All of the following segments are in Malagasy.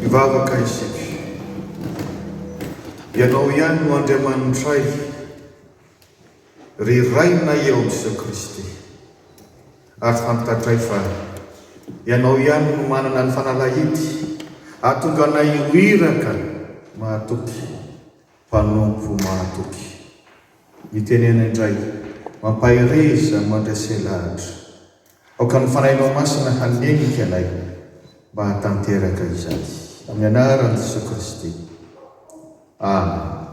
Hivavaka isika. Ianao ihany no Andriamanitray, ry Rainay eo amin'i Jesoa Kristy. Ary fantatray fa Ianao ihany no manana ny fanalahidy hahatonga anay ho iraka mahatoky, mpanompo mahatoky. Mitenena indray, mampahereza, mandrese lahatra. Aoka ny Fanahinao Masina hanenika anay mba hahatanteraka izany. Amin'ny anaran'i Jesoa Kristy. Amen.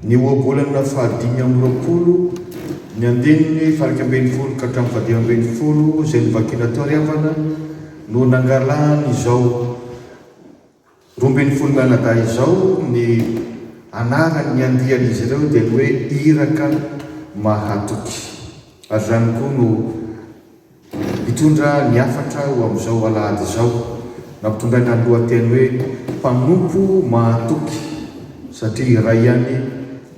Ny ohabolana fahadimy amby 20, ny andininy faha-11 ka hatramin'ny faha-15 izay novakiana teo ry havana no nangalany izao 12 mianadahy izao ny anaran'ny andian'izy ireo dia ny hoe iraka mahatoky. Ary izany koa no hitondra ny hafatra ho amin'izao alahady izao. Nampitondraina ny lohateny hoe mpanompo mahatoky satria iray ihany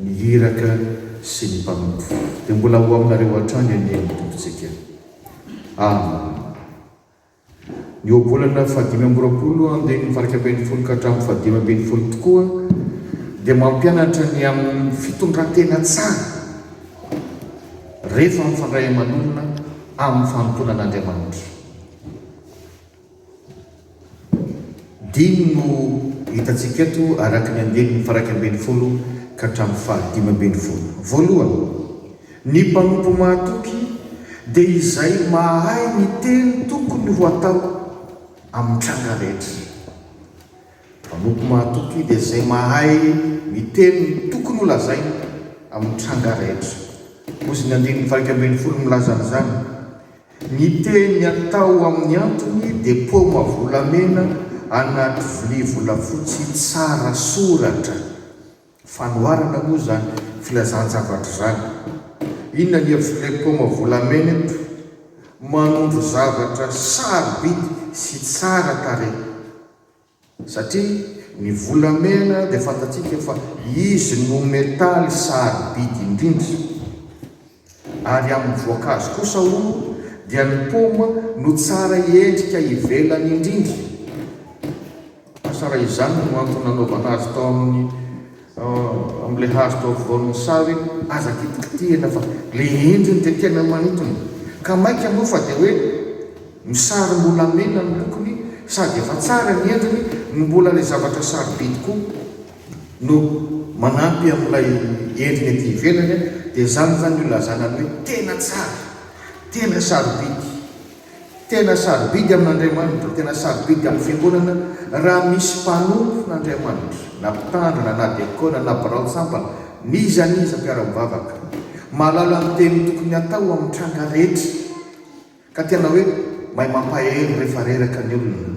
ny iraka sy ny mpanompo. Dia mbola ho aminareo hatrany anie ny Tompontsika. Amen. Ny ohabolana fahadimy amby 20 andininy faha-11 ka hatramin'ny faha-15 tokoa dia mampianatra ny amin'ny fitondran-tena tsara rehefa mifandray aman'olona amin'ny fanompoana an'Andriamanitra. Dimy no hitantsika eto araka ny andininy faha-11 ka hatramin'ny faha-15. Voalohany, Ny mpanompo mahatoky dia izay mahay ny teny tokony ho atao amin'ny tranga rehetra. Mpanompo mahatoky dia izay mahay ny teny tokony ho lazaina amin'ny tranga rehetra. Hozy ny andininy faha-11 milaza an'izany, Ny teny atao amin'ny antony dia paoma volamena anaty vilia volafotsy tsara soratra. Fanoharana moa izany filazan-javatra izany. Inona ny hevitr'ilay paoma volamena eto? Manondro zavatra sarobidy sy tsara tarehy. Satria ny volamena dia fantatsika fa izy no metaly sarobidy indrindra. Ary amin'ny voankazo kosa hono dia ny paoma no tsara endrika ivelany indrindra. Asa raha izany no antony nanaovana azy tao amin'ny amin'ilay hazo tao afovoan'ny saha hoe aza kitikitihina fa ilay endriny dia tena manintona. Ka mainka moa fa dia hoe misarom-bolamena ny lokony sady efa tsara ny endriny no mbola ilay zavatra sarobidy koa no manampy amin'ilay endriny aty ivelany dia izany izany no ilazana ny hoe tena tsara, tena sarobidy. Tena sarobidy amin'Andriamanitra, tena sarobidy amin'ny Fiangonana raha misy mpanompon'Andriamanitra, na mpitandrina, na diakona, na biraon-tsampana, n'iza n'iza mpiara-mivavaka, mahalala ny teny tokony hatao amin'ny tranga rehetra, ka tena hoe mahay mampahery rehefa reraka ny olona,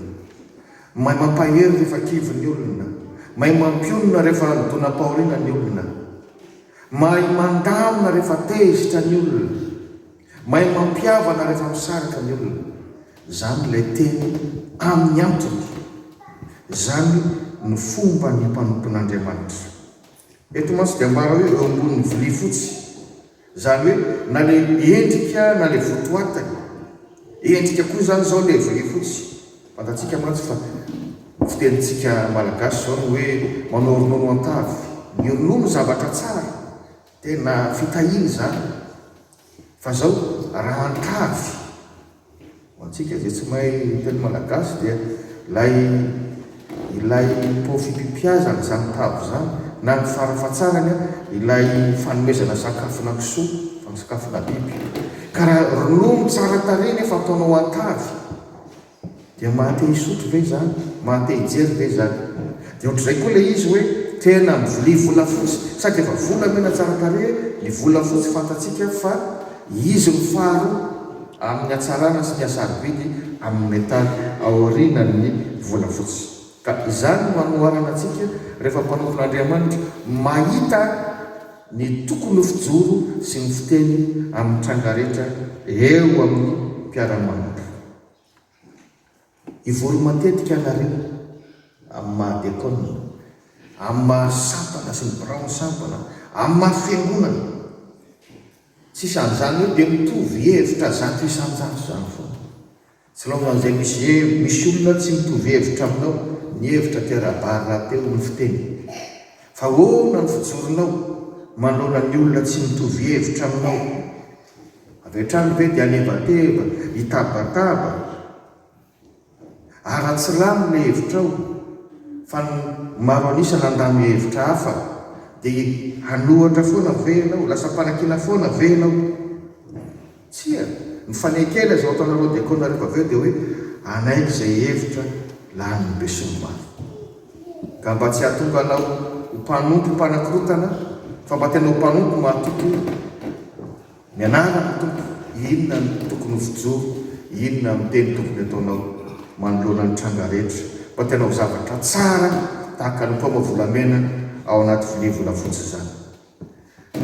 mahay mampahery rehefa kivy ny olona, mahay mampionona rehefa nidonam-pahoriana ny olona, mahay mandamina rehefa tezitra ny olona. Mahay mampihavana rehefa misaraka ny olona. Izany ilay teny amin'ny antony. Izany no fomban'ny mpanompon'Andriamanitra. Eto mantsy dia ambara hoe eo ambonin'ny vilia fotsy. Izany hoe na ilay endrika na ilay votoatiny. Endrika koa izany izao ilay vilia fotsy. Fantatsika mantsy fa fitenintsika malagasy izao ny hoe manao ronono an-tavy. Ny ronono zavatra tsara. Tena fitahiana izany. Fa zao raha an-tavy, ho antsika izay tsy mahay teny malagasy dia ilay ilay pot fipipiazana izany tavy izany na ny farafahatsarany ilay fanomezana sakafona kisoa, sakafona biby. Ka raha ronono tsara tarehy nefa ataonao an-tavy Dia maha te hisotro ve izany? Maha te hijery ve izany? Dia ohatr'izay koa ilay izy hoe tena mivilia volafotsy, sady efa volamena tsara tarehy ny volafotsy fantatsika fa izy no faharoa amin'ny hatsarana sy ny hasarobidy amin'ny metaly aorianan'ny volafotsy. Ka izany no anoharana antsika rehefa mpanompon'Andriamanitra mahita ny tokony ho fijoro sy ny fiteny amin'ny tranga rehetra eo amin'ny mpiara-manompo. Hivory matetika ianareo amin'ny maha diakona, amin'ny maha sampana sy ny biraon'ny sampana, amin'ny maha fiangonana. Tsisy an'izany hoe dia mitovy hevitra 100% izany foana. Tsy laozan'izay misy misy olona tsy mitovy hevitra aminao, ny hevitra tera-bary rahateo ny fiteny. Fa ahoana ny fijoronao manoloana ny olona tsy mitovy hevitra aminao? Avy hatrany ve dia hanevateva, hitabataba? Ary raha tsy lany ilay hevitrao fa ny maro an'isa nandany hevitra hafa dia hanohatra foana ve ianao? Lasa mpanakiana foana ve ianao? Tsia! Ny fanekena izao ataonareo diakona rehefa avy eo dia hoe hanaiky izay hevitra lanin'ny besinimaro. Ka mba tsy hahatonga anao ho mpanompo mpanakorotana fa mba tena ho mpanompo mahatoky ny anaran'ny Tompo, inona no tokony ho fijoro, inona no teny tokony hataonao manoloana ny tranga rehetra, mba tena ho zavatra tsara tahaka ny paoma volamena ao anaty vilia volafotsy izany.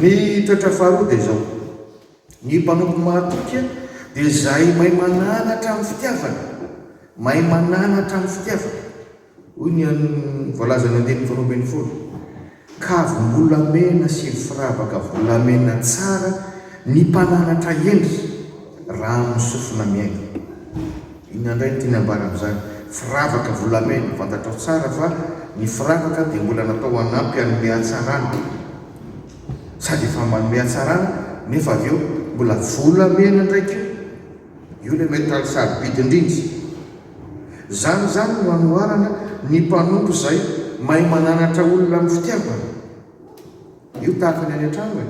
Ny toetra faharoa dia izao, ny mpanompo mahatoky dia izay mahay mananatra amin'ny fitiavana, mahay mananatra amin'ny fitiavana. Hoy ny voalazan'ny andininy faharoa ambin'ny folo, Kavim-bolamena sy firavaka volamena tsara ny mpananatra hendry, raha amin'ny sofina mihaino. Inona indray no tiany ambara amin'izany? Firavaka volamena, fantatrao tsara fa ny firavaka dia mbola natao hanampy hanome hatsarana. Sady efa manome hatsarana nefa avy eo mbola volamena indray koa. Io ilay metaly sarobidy indrindra. Izany izany no anoharana ny mpanompo izay mahay mananatra olona amin'ny fitiavana. Io tahaka ny any an-trano e!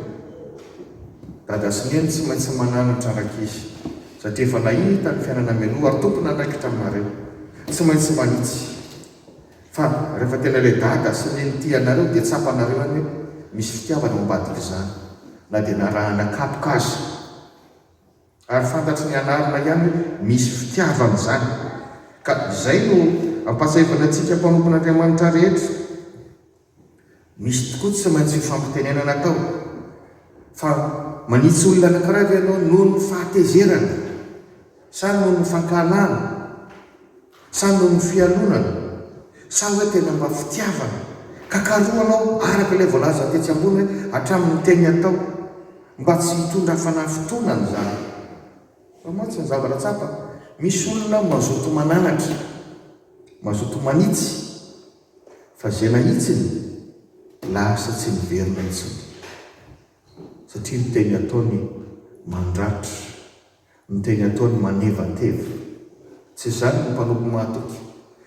Dada sy Neny tsy maintsy mananatra rankizy satria efa nahita ny fiainana mialoha ary tompon'andraikitra aminareo. Tsy maintsy manitsy. Fa rehefa tena ilay dada sy neny tia anareo dia tsapanareo ihany hoe misy fitiavana ao ambadik'izany na dia narahana kapoka aza. Ary fantatry ny anarina ihany hoe misy fitiavana izany. Ka izay no ampahatsiahivana antsika mpanompon'Andriamanitra rehetra. Misy tokoa tsy maintsy fifampitenenana atao. Fa manitsy olona anankiray ve ianao noho ny fahatezerana? Sa noho ny fankahalana? Sa noho ny fialonana? Sa hoe tena mba fitiavana? Ka karohanao araka ilay voalaza tetsy ambony hoe hatramin'ny teny atao mba tsy hitondra fanafintohinana izany. Fa mantsy ny zavatra tsapa, misy olona mazoto mananatra, mazoto manitsy, fa izay nahitsiny lasa tsy niverina intsony satria ny teny ataony mandratra, ny teny ataony manevateva. Tsy izany ny mpanompo mahatoky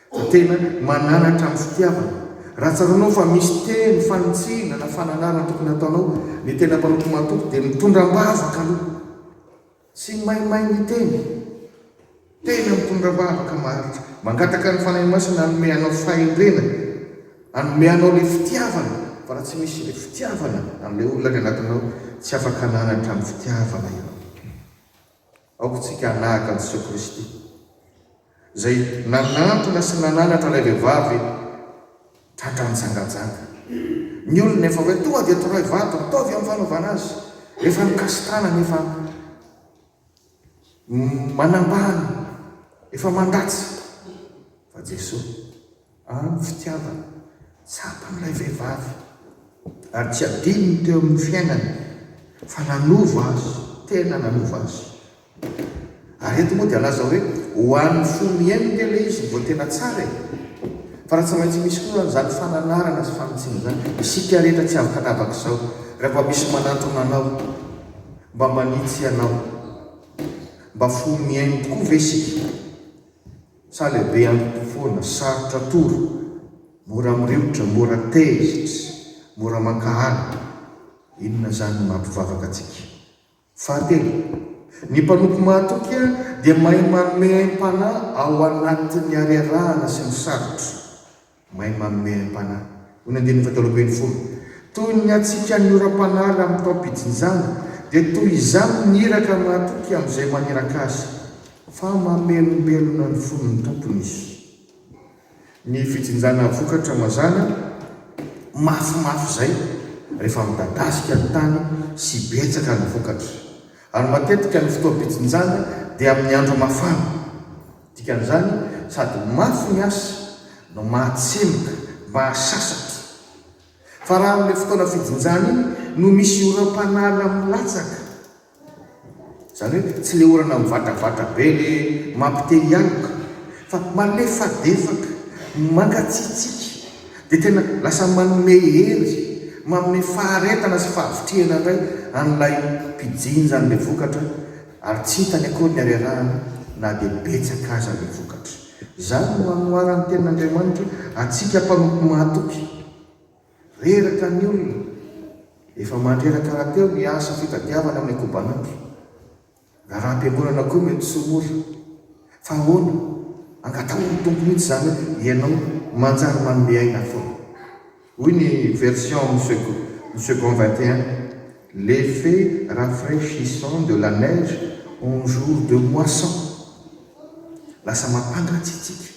fa tena mananatra amin'ny fitiavana. Raha tsaroanao fa misy teny fanitsiana na fananarana tokony hataonao, ny tena mpanompo mahatoky dia mitondra am-bavaka aloha. Tsy maimay miteny. Tena mitondra vavaka maharitra. Mangataka ny Fanahy Masina hanome anao fahendrena, hanome anao ilay fitiavana, fa raha tsy misy ilay fitiavana an'ilay olona any anatinao, tsy afaka hananatra amin'ny fitiavana ianao. Aoka isika hanahaka an'i Jesoa Kristy, izay nanantona sy nananatra ilay vehivavy tratra nijangajanga. Ny olona efa hoe tonga dia toray vato, ataovy amin'ny fanaovana azy. Efa nikasi-tanana, efa manambany, efa mandatsa. Fa Jesoa, amin'ny fitiavana, tsapan'ilay vehivavy ary tsy adinony teo amin'ny fiainany fa nanova azy, tena nanova azy. Ary eto moa dia laza hoe ho an'ny fo mihaino nge ilay izy vao tena tsara e! Fa raha tsy maintsy misy koa izany fananarana sy fanitsiana izany, isika rehetra tsy ankanavaka izao, raha mba misy manantona anao, mba manitsy anao, mba fo mihaino tokoa ve isika? Sa ilay be androm-po foana, sarotra atoro, mora miriotra, mora tezitra, mora mankahala? Inona izany no mampivavaka antsika? Fahatelo, ny mpanompo mahatoky dia mahay manome aim-panahy ao anatin'ny harerahana sy ny sarotra. Mahay manome aim-panahy. Hoy ny andininy fahatelo ambin'ny folo, Toy ny hatsiakan'ny oram-panala amin'ny taom-pijinjana, dia toy izany ny iraka mahatoky amin'izay maniraka azy, fa mamelombelona ny fon'ny tompony izy. Ny fijinjana vokatra mazàna mafimafy izay rehefa midadasika ny tany sy betsaka ny vokatra. Ary matetika ny fotoam-pijinjana dia amin'ny andro mafana. Dikan'izany, sady mafy ny asa no mahatsemboka, mahasasatra. Fa raha amin'ilay fotoana fijinjana iny no misy oram-panala milatsaka. Izany hoe tsy ilay orana mivatravatra be ilay mampite hialoka fa malefadefaka, mangatsiatsiaka dia tena lasa manome hery, manome faharetana sy fahavitrihana indray an'ilay mpijinja an'ilay vokatra ary tsy hitany akory ny harerahana na dia betsaka aza ilay vokatra. Izany no anoharan'ny Tenin'Andriamanitra antsika mpanompo mahatoky. Reraka ny olona. Efa mandreraka rahateo ny asa fitadiavana amin'ny akobanandro. Raharaham-piangonana koa mety tsy ho mora. Fa ahoana? Angataho ny Tompo mihitsy izany hoe ianao manjary manome aina foana. Hoy ny version Segond 21, L'effet rafraîchissant de la neige en jour de moisson. Lasa mampangatsiatsiaka.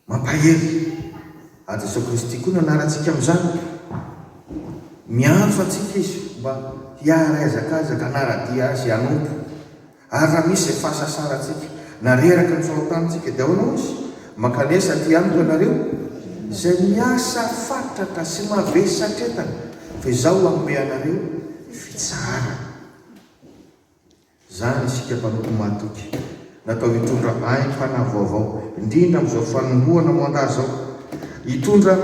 Mampahery. Ary Jesoa Kristy koa nanara antsika amin'izany. Miantso antsika Izy mba hiara-hihazakazaka, hanara-dia Azy, hanompo. Ary raha misy izay fahasasarantsika, na reraka ny fahotantsika, dia ahoana hoy Izy? Mankanesa aty amiko ianareo, izay miasa fatratra sy mavesatretana, fa Izaho hanome anareo fitsaharana. Izany isika mpanompo mahatoky, natao hitondra aim-panahy vaovao, indrindra amin'izao fanombohana mandat izao, hitondra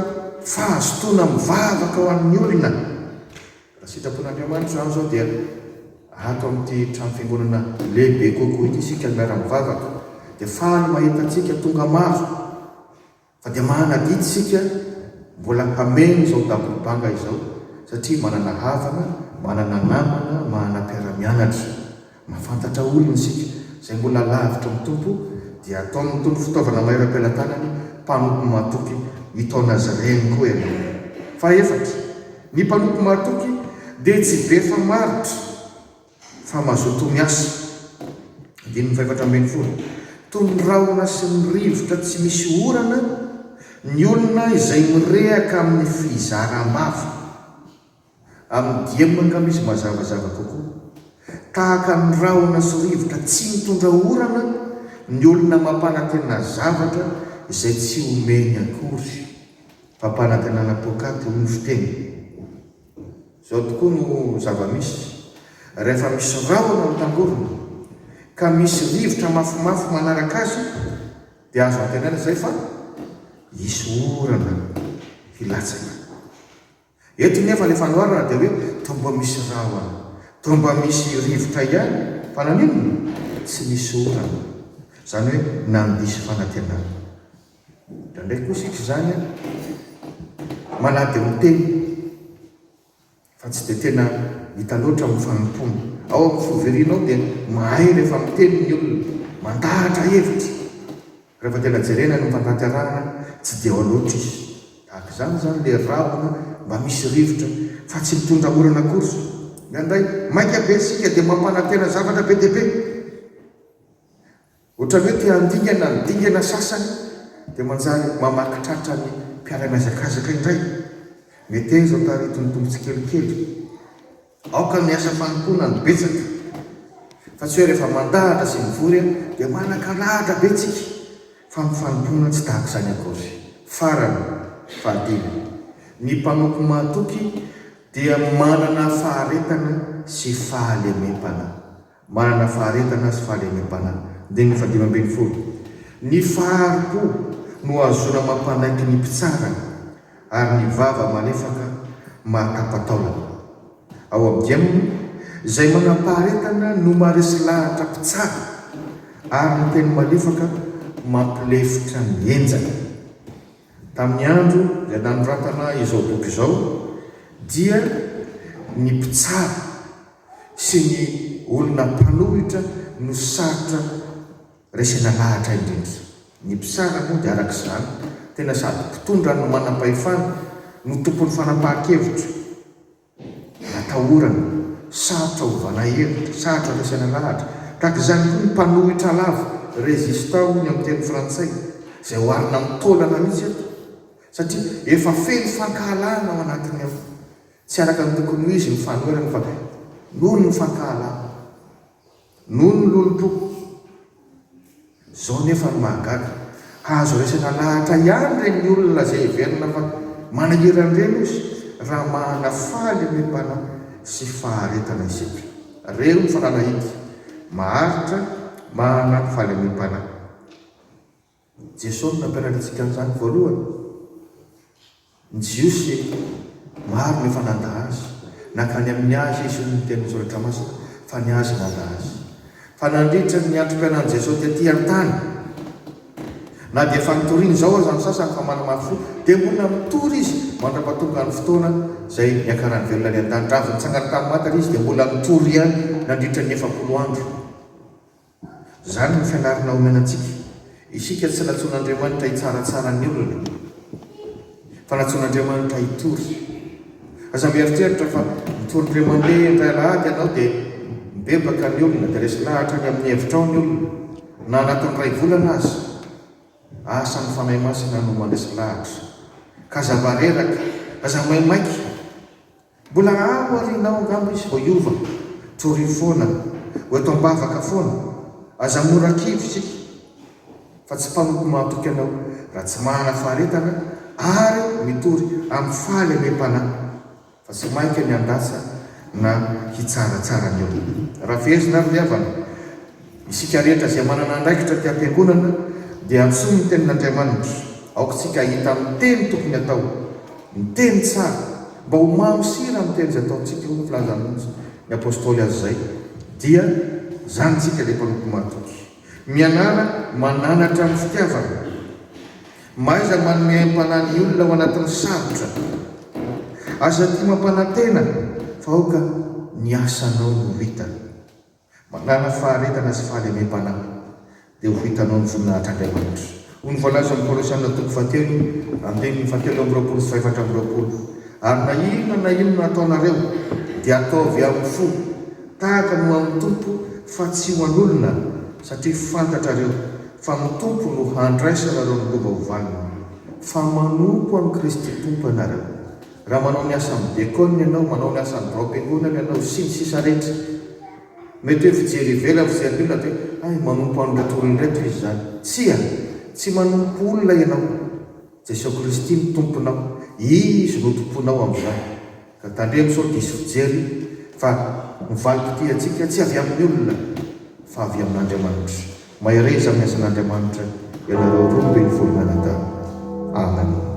fahazotoana mivavaka ho an'ny olona. Raha sitrapon'Andriamanitra izany izao dia ato amin'ity trano fiangonana lehibe kokoa ity isika miara-mivavaka, dia faly mahita antsika tonga maro. Fa dia manadidy isika mbola hameno izao dabilio banga izao satria manana havana, manana namana, manana mpiara-mianatra. Mahafantatra olona isika izay mbola lavitry ny Tompo dia ataon'ny Tompo fitaovana mahery am-pelatanany, mpanompo mahatoky hitaona azy ireny koa ianao. Fahefatra, ny mpanompo mahatoky dia tsy be famaritra. Fa mazotoa miasa. Andininy fahefatra ambin'ny folo. Toy ny rahona sy ny rivotra tsy misy orana ny olona izay mirehaka amin'ny fizaram-bava. Amin'ny diam angamba izy mazavazava kokoa. Tahaka ny rahona sy rivotra tsy mitondra orana ny olona mampanantena zavatra izay tsy omeny akory. Fampanantenana poakaty hoy ny fiteny. Izao tokoa no zava-misy, rehefa misy rahona mitangorona, ka misy rivotra mafimafy manaraka azy, dia azo antenaina izay fa hisy orana hilatsaka. Eto nefa ilay fanoharana dia hoe toa mba misy rahona, toa mba misy rivotra ihany, fa naninona? Tsy nisy orana. Izany hoe nandiso fanantenana. Indraindray koa isika izany an, manady amin'ny teny fa tsy dia tena hita loatra amin'ny fanompoana. Ao amin'ny fivoriana ao dia mahay rehefa miteny ny olona, mandahatra hevitra. Rehefa tena jerena ny fantanterahana tsy dia ao loatra izy. Tahaka izany izany ilay rahona mba misy rivotra fa tsy mitondra orana akory. Indraindray maika be isika dia mampanantena zavatra be dia be. Ohatran'ny hoe te handingana ny dingana sasany dia manjary mamaky tratra ny mpiara-mihazakazaka indray. Meteza ho taritin'ny Tompo tsikelikely. Aoka ny asa fanompoana no betsaka fa tsy hoe rehefa mandahatra sy mivory dia manan-kalahatra be tsika fa ny fanompoana tsy tahaka izany akory. Farany, fahadimy, ny mpanompo mahatoky dia manana faharetana sy fahalemem-panahy. Manana faharetana sy fahalemem-panahy. Andininy fahadimy ambin'ny folo. Ny fahari-po no ahazoana mampanaiky ny mpitsara, ary ny vava malefaka mahatapa-taolana. Ao amin'ny Diem, izay manam-paharetana no maharesy lahatra mpitsara, ary ny teny malefaka mampilefitra ny henjana. Tamin'ny andro izay nanoratana izao boky izao, dia ny mpitsara sy ny olona mpanohitra no sarotra resena lahatra indrindra. Ny mpisara moa dia araka izany tena sady mpitondra no manam-pahefana no tompon'ny fanapahan-kevitra. Natahorana, sarotra ovana hevitra, sarotra resena lahatra. Tahaka izany koa ny mpanohitra lava, résistant hoy ny amin'ny teny frantsay, izay oharina amin'ny taolana mihitsy eto satria efa feno fankahalana ao anatiny ao. Tsy araka ny tokony ho izy ny fanoherana fa noho ny fankahalana, noho ny lolompo. Izao nefa no mahagaga, azo raisina lahatra ihany ireny olona izay heverina fa manahirana ireny ozy raha manana fahalemem-panahy sy faharetana isika. Reo ny fanalahidy. maharitra, manana fahalemem-panahy. Jesoa no nampianatra antsika an'izany voalohany. Ny Jiosy maro no efa nandà Azy. Nankany amin'ny Azy izy, hoy ny tenin'ny Soratra Masina, fa ny Azy nandà Azy. Fa nandritra ny androm-piainan'i Jesoa tety an-tany, na dia efa nitoriany izao aza ny sasany fa manamafy fo, dia mbola mitory Izy mandra-pahatonga ny fotoana izay niakarany velona any an-danitra. Avy nitsangana tamin'ny maty ary Izy dia mbola nitory ihany nandritra ny 40 andro. Izany no fianarana omena antsika. Isika tsy nantsoin'Andriamanitra hitsaratsara ny olona, fa nantsoin'Andriamanitra hitory. Aza mieritreritra fa mitory indray mandeha indray alahady ianao dia mibebaka ny olona, dia resy lahatra ny amin'ny hevitrao ny olona, na anatin'ny iray volana aza. Asan'ny Fanahy Masina no mandresy lahatra. Ka aza bareraka, aza maimaika. Mbola ao aorianao angamba izy vao hiova, torio foana, ho eto am-bavaka foana, aza mora kivy isika fa tsy mpanompo mahatoky anao raha tsy manana faharetana ary mitory amin'ny fahalemem-panahy fa tsy maika ny handatsa na hitsaratsara ny olona. Raha fehezina ary ry havana, isika rehetra izay manana andraikitra aty am-piangonana dia antsoin'ny tenin'Andriamanitra, aoka isika hahita ny teny tokony atao, ny teny tsara, mba ho mamy sira ny teny izay ataontsika, hoy ny filazan'ny ny Apostoly azy izay, dia izany isika ilay mpanompo mahatoky. Mianara mananatra amin'ny fitiavana. Mahaiza manome aim-panahy ny olona ao anatin'ny sarotra. Aza tia mampanantena fa aoka ny asanao no ho hita. Manàna faharetana sy fahalemem-panahy, dia ho hitanao ny voninahitr'Andriamanitra. Hoy ny voalazan'ny Kolosiana toko fahatelo, andininy fahatelo amby 20 sy fahefatra amby 20, Ary na inona na inona ataonareo, dia ataovy amin'ny fo, tahaka ny ho an'ny Tompo, fa tsy ho an'olona, satria fantatrareo fa ny Tompo no handraisanareo ny lova ho valiny, fa manompo an'i Kristy Tompo ianareo. Raha manao ny asan'ny diakona ianao, manao ny asan'ny biraom-piangonana ianao, sy ny sisa rehetra. Mety hoe fijery ivelany, fijerin'ny olona dia hoe, hay manompo an'ireto olona ireto izy izany. Tsia! Tsy manompo olona ianao. Jesoa Kristy no Tomponao. Izy no tompoinao amin'izany. Ka tandremo sao diso fijery fa ny valim-pitiantsika tsy avy amin'ny olona fa avy amin'Andriamanitra. Mahereza amin'ny asan'Andriamanitra ianareo 12 mianadahy. Amen.